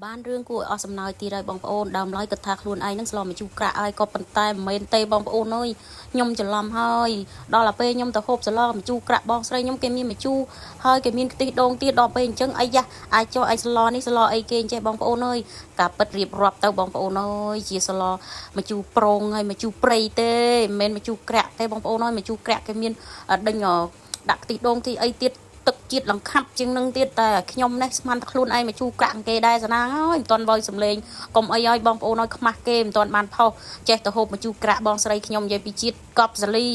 បានរឿងគួរឲ្យអស់សំណើចទៀតហើយបងប្អូនដើមឡើយគិតថាខ្លួនឯងនឹងស្លម្ជូរក្រាក់ហើយក៏ប៉ុន្តែមិនមែនទេបងប្អូនអើយខ្ញុំច្រឡំហើយដល់ទៅពេលខ្ញុំទៅហូបស្លម្ជូរក្រាក់បងស្រីខ្ញុំគេមានម្ជូរហើយគេមានខ្ទិះដូងទៀតដល់ពេលអញ្ចឹងអីយ៉ាអាចចុះអីស្លនេះស្លអីគេអញ្ចេះបងប្អូនអើយការពិតរៀបរាប់ទៅបងប្អូនអើយជាស្លម្ជូរប្រងហើយម្ជូរព្រៃទេមិនមែនម្ជូរក្រាក់ទេបងប្អូនអើយម្ជូរក្រាក់គេមានដេញដាក់ខ្ទិះដូងទីអីទៀតទឹកជាតិលង្ខាប់ជាងនឹងទៀតតែខ្ញុំនេះស្មានតែខ្លួនឯងមកជូរក្រាក់គេដែរសណាហើយមិនទាន់វយសំលេងកុំអីឲ្យបងប្អូនឲ្យខ្មាស់គេមិនទាន់បានផុសចេះទៅហូបមកជូរក្រាក់បងស្រីខ្ញុំនិយាយពីជាតិកប់សាលី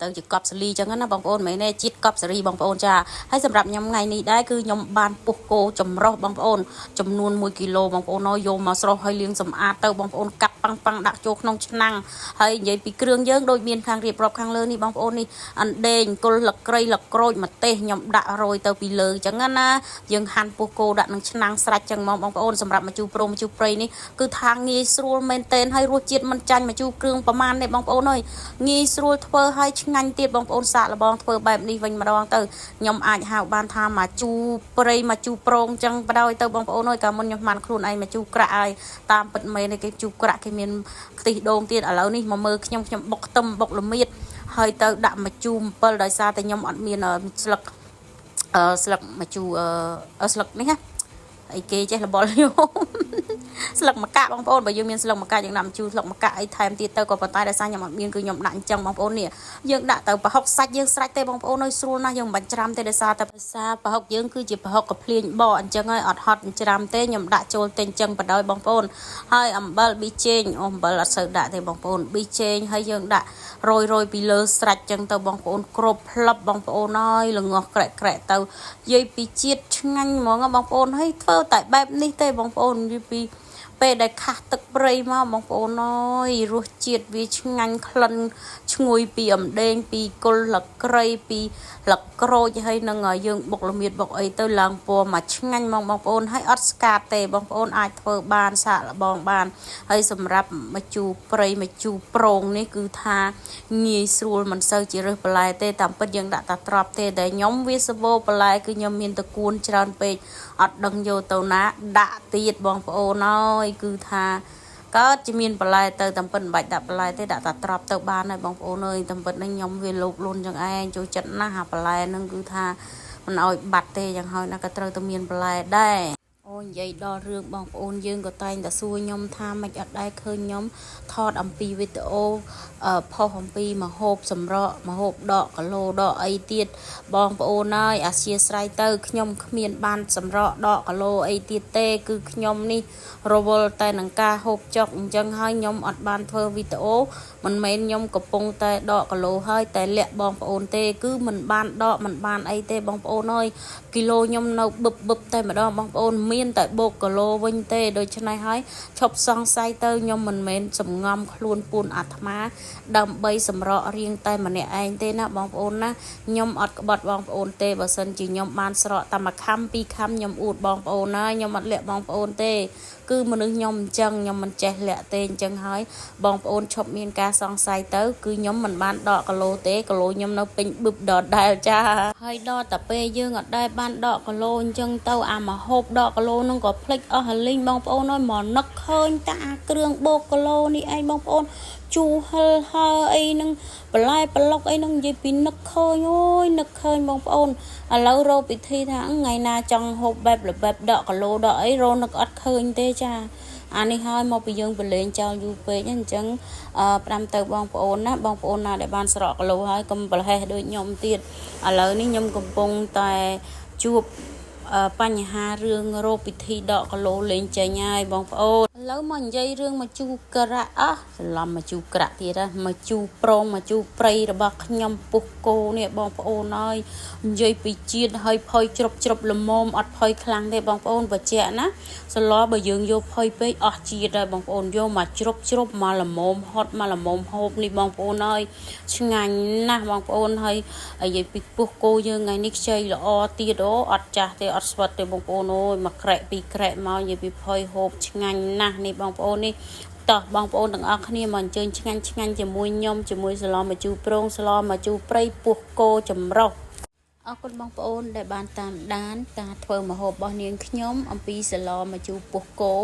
ទៅជាកប់សាលីចឹងណាបងប្អូនមិនមែនទេជាតិកប់សារីបងប្អូនចាហើយសម្រាប់ខ្ញុំថ្ងៃនេះដែរគឺខ្ញុំបានពុះគោចម្រុះបងប្អូនចំនួន1គីឡូបងប្អូនអើយយកមកស្រស់ហើយលាងសម្អាតទៅបងប្អូនកាប់ប៉ាំងប៉ាំងដាក់ចូលក្នុងឆ្នាំងហើយនិយាយពីគ្រឿងយើងដូចមានខាងរៀបរាប់ខាងលើនេះបងប្អូននេះអណ្ដេងគល់លក្រីលក្រូចម្ទេសខ្ញុំដាក់រយទៅពីលើចឹងណាយើងហាន់ពោះគោដាក់នឹងឆ្នាំងស្រាច់ចឹងមកបងប្អូនសម្រាប់ម្ជូរព្រមម្ជូរព្រៃនេះគឺថាងាយស្រួលមែនតែនហើយរសជាតិមិនចាញ់ម្ជូរគ្រឿងប្រមាណទេបងប្អូនអើយងាយស្រួលធ្វើហើយឆ្ងាញ់ទៀតបងប្អូនសាកល្បងធ្វើបែបនេះវិញម្ដងទៅខ្ញុំអាចហៅបានថាមកជូរព្រៃមកជូរប្រងចឹងបដ ாய் ទៅបងប្អូនអើយកាលមុនខ្ញុំបានខ្លួនឯងមកជូរក្រាក់ហើយតាមពិតមែនគេជូរក្រាក់គេមានខ្ទិះដូងទៀតឥឡូវនេះមកមើលខ្ញុំខ្ញុំបុកខ្ទឹមបុកល្មៀតហើយទៅដាក់ម្ជូរអំពិលដោយសារតែខ្ញុំអត់មានស្លឹកអឺស្លឹកម្ជូរអឺស្លឹកនេះណាអីគេចេះលបល់ខ្ញុំស្លឹកម្កាក់បងប្អូនបើយើងមានស្លឹកម្កាក់យើងដាក់ម្ជូរស្លឹកម្កាក់អីថែមទៀតទៅក៏ប៉ុន្តែដោយសារខ្ញុំអត់មានគឺខ្ញុំដាក់អញ្ចឹងបងប្អូននេះយើងដាក់ទៅប្រហុកសាច់យើងស្រេចទេបងប្អូនអើយស្រួលណាស់យើងមិនបាច់ច្រាំទេដោយសារតែភាសាប្រហុកយើងគឺជាប្រហុកកភ្លៀងបកអញ្ចឹងហើយអត់ហត់ច្រាំទេខ្ញុំដាក់ចូលតែអញ្ចឹងបដ ாய் បងប្អូនហើយអំបិលប៊ីចេងអូអំបិលអត់សូវដាក់ទេបងប្អូនប៊ីចេងហើយយើងដាក់រយរយពីលើស្រាច់ចឹងទៅបងប្អូនគ្រប់ផ្លឹបបងប្អូនហើយល្ងោះក្រែកក្រែកទៅនិយាយពីជាតិឆ្ងាញ់ហ្មងបងប្អូនហើយធ្វើតែបែបនេះទេបងប្អូននិយាយពីពេលដែលខាស់ទឹកព្រៃមកបងប្អូនអើយរសជាតិវាឆ្ងាញ់ក្លិនឈ្ងុយពីអំដេងពីគល់លក្រីពីលក្រូចហើយនឹងយើងបុកល្មៀតបុកអីទៅឡើងពណ៌មកឆ្ងាញ់ហ្មងបងប្អូនហើយអត់ស្កាតទេបងប្អូនអាចធ្វើបានសាកល្បងបានហើយសម្រាប់ម្ជូរព្រៃម្ជូរប្រងនេះគឺថាងាយស្រួលមិនសូវជារើសបន្លែទេតាមពិតយើងដាក់តាត្រប់ទេតែខ្ញុំវាសបោបន្លែគឺខ្ញុំមានតកួនច្រើនពេកអត់ដឹងយកទៅណាដាក់ទៀតបងប្អូនអើយគឺថាកើតជាមានបន្លែទៅតាមពិតមិនបាច់ដាក់បន្លែទេដាក់តាត្រប់ទៅបានហើយបងប្អូនអើយតាមពិតនេះខ្ញុំវាលោភលន់ចឹងឯងចូលចិត្តណាស់អាបន្លែហ្នឹងគឺថាមិនអោយបាត់ទេយ៉ាងហើយណាក៏ត្រូវតែមានបន្លែដែរអូនិយាយដល់រឿងបងប្អូនយើងក៏តែងតែសួរខ្ញុំថាមិនអត់ដែរឃើញខ្ញុំថតអំពីវីដេអូផុសអំពីមហូបសម្រក់មហូបដកគីឡូដកអីទៀតបងប្អូនអើយអធ្យាស្រ័យទៅខ្ញុំគ្មានបានសម្រក់ដកគីឡូអីទៀតទេគឺខ្ញុំនេះរវល់តែនឹងការហូបចុកអញ្ចឹងហើយខ្ញុំអត់បានធ្វើវីដេអូមិនមែនខ្ញុំកំពុងតែដកគីឡូហើយតែលាក់បងប្អូនទេគឺមិនបានដកមិនបានអីទេបងប្អូនអើយគីឡូខ្ញុំនៅបឹបបឹបតែម្ដងបងប្អូនមានតែបូកគីឡូវិញទេដូច្នេះហើយឈប់សង្ស័យទៅខ្ញុំមិនមែនសំងំខ្លួនពួនអាត្មាដើម្បីសម្រក់រៀងតែម្នាក់ឯងទេណាបងប្អូនណាខ្ញុំអត់ក្បត់បងប្អូនទេបើសិនជាខ្ញុំបានស្រកតែមួយខំពីរខំខ្ញុំអួតបងប្អូនណាខ្ញុំអត់លាក់បងប្អូនទេគឺមនុស្សខ្ញុំអញ្ចឹងខ្ញុំមិនចេះលាក់ទេអញ្ចឹងហើយបងប្អូនឈប់មានការសង្ស័យទៅគឺខ្ញុំមិនបានដកគីឡូទេគីឡូខ្ញុំនៅពេញបឹបដដែលចាហើយដល់តែពេលយើងអត់ដែលបានដកគីឡូអញ្ចឹងទៅអាមហូបដកគីឡូហ្នឹងក៏ភ្លេចអស់ហលីងបងប្អូនអើយមកនឹកឃើញតាគ្រឿងបូកគីឡូនេះឯងបងប្អូនជូរហិលហើអីហ្នឹងបន្លែប្លុកអីហ្នឹងនិយាយពីនឹកឃើញអូយនឹកឃើញបងប្អូនឥឡូវរកពិធីថាថ្ងៃណាចង់ហូបបែបរបបដកគីឡូដកអីរកនឹកអត់ឃើញទេចាអានេះហើយមកពីយើងប្រឡែងចោលយូរពេកអញ្ចឹងអឺផ្ដាំទៅបងប្អូនណាបងប្អូនណាដែលបានស្រកគីឡូហើយកុំប្រហែសដូចខ្ញុំទៀតឥឡូវនេះខ្ញុំកំពុងតែជួបបញ្ហារឿងរោគពិធីដកគីឡូលេងចេញហើយបងប្អូនឥឡូវមកនិយាយរឿងមកជូរក្រាក់អស់ច្រឡំមកជូរក្រាក់ទៀតហ៎មកជូរប្រងមកជូរព្រៃរបស់ខ្ញុំពុះគោនេះបងប្អូនអើយនិយាយពីជាតិហើយផុយជ្រុបជ្រុបល្មមអត់ផុយខ្លាំងទេបងប្អូនបច្ចៈណាសឡបើយើងយកផុយពេកអស់ជាតិហើយបងប្អូនយកមកជ្រុបជ្រុបមកល្មមហត់មកល្មមហូបនេះបងប្អូនអើយឆ្ងាញ់ណាស់បងប្អូនហើយនិយាយពីពុះគោយើងថ្ងៃនេះខ្ចីល្អទៀតអូអត់ចាស់ទេអត់ស្វិតទេបងប្អូនអូយមួយក្រែកពីរក្រែកមកនិយាយពីផុយហូបឆ្ងាញ់ណាស់នេះបងប្អូននេះតោះបងប្អូនទាំងអស់គ្នាមកអញ្ជើញឆ្ងាញ់ឆ្ងាញ់ជាមួយខ្ញុំជាមួយស្លម្ជូរប្រងស្លម្ជូរព្រៃពោះគោចម្រុះ អរគុណបងប្អូនដែលបានតាមដានការធ្វើម្ហូបរបស់នាងខ្ញុំអំពីសឡម្ជូរពោះគោ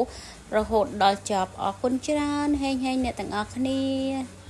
រហូតដល់ចប់អរគុណច្រើនហេងហេងអ្នកទាំងអស់គ្នា។